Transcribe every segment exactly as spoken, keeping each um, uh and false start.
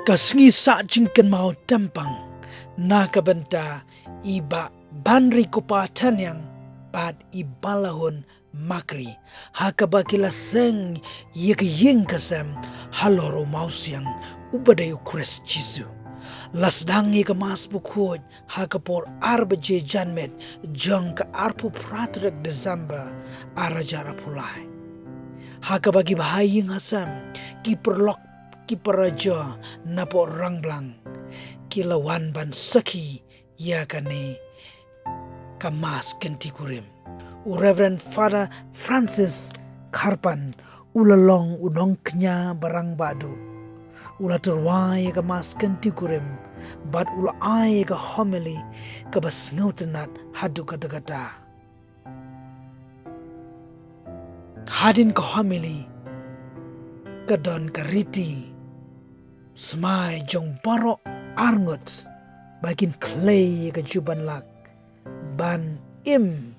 Ka sngi sah jingkynmaw tymmen na ka bynta i Bah Banri Kupa Taniang bad i Bah Lahun Makri, ha kaba ki la seng ïa ka ïing ka sem halor u mawsiang uba dei u Khrist Jisu. La sdang ïa ka Mass Bakhuid ha ka por ar baje janmiet jong ka arphew phra tarik December ar hajar arphew lai. Ha kaba ki bahaïing hasem, ki paralok, ki paraja napoh Rangblang ki la wan ban sakhi ïa kane ka Mass kynti kurim. U Reverend Father Francis Kharpan u la long u nongkñia barangbah duh. U la tyrwa ïa ka Mass kynti kurim bad u la ai ïa ka homily kaba sngewtynnat haduh katta katta. Hadien ka homily ka don ka riti smai jong baroh arngut ba kin khlei ïa ka jubanlak ban im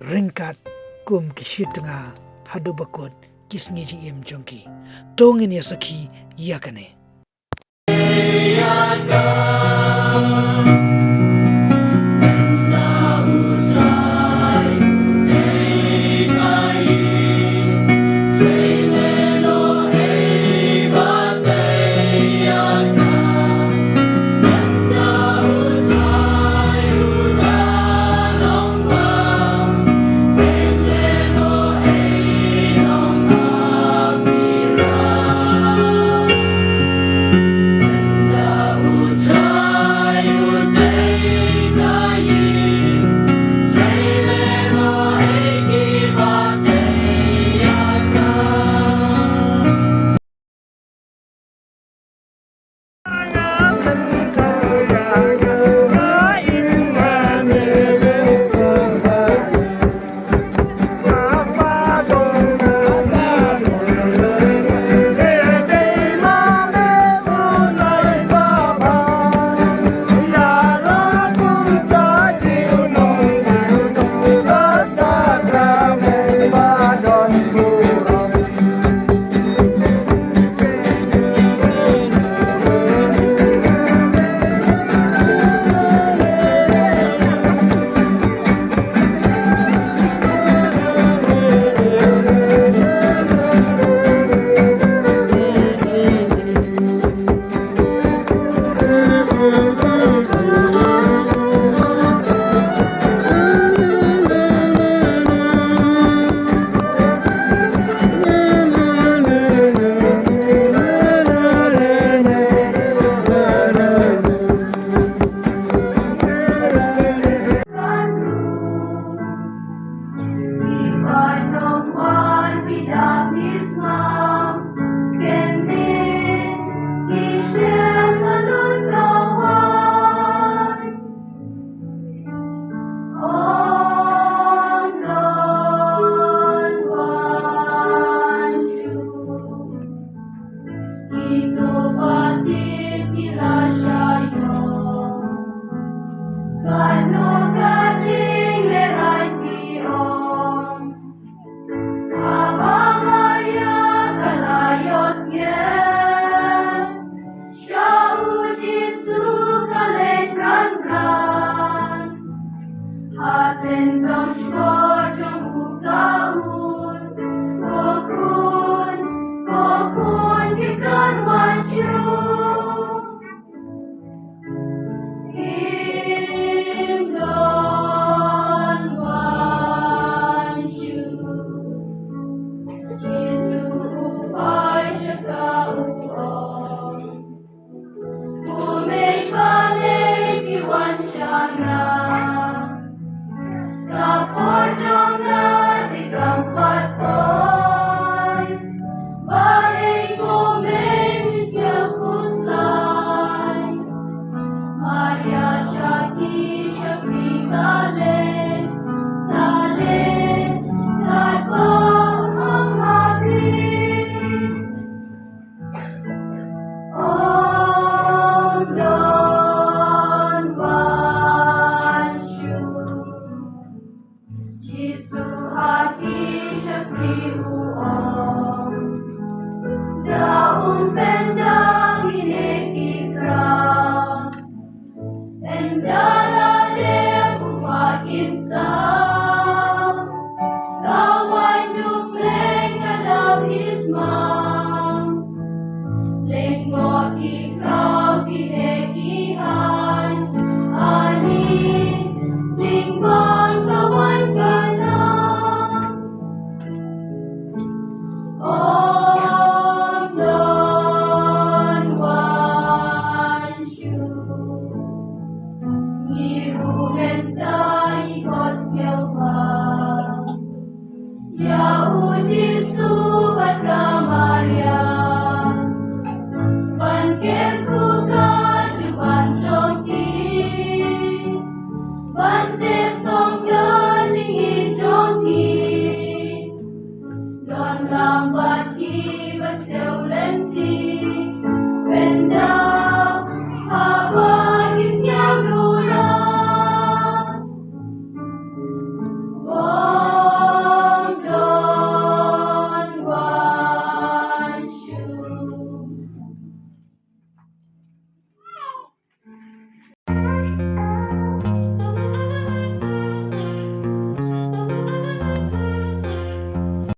ryngkat kum ki shitnga haduh ba kut ki sngi jingim jong ki. To ngin ïa sakhi ïa kane. Haba Maria ka la ïohsngew sha u Jisu ka leit bran bran, ha tyngkong shkor jong u ka ong, ko khun, ko khun, kim don wan shuh. Kim don wan shuh. Jisu u phai sha ka, u ong, kumne balei phi wan sha nga? Ka por jong nga te kam pat poi. Balei kumne phi sngewthuh khuslai? Maria shakri shakri ka leit, sa leit katba u ong ha phi. Ym don wan shuh. Jisu ha ki shakri u ong, da un pyndap ine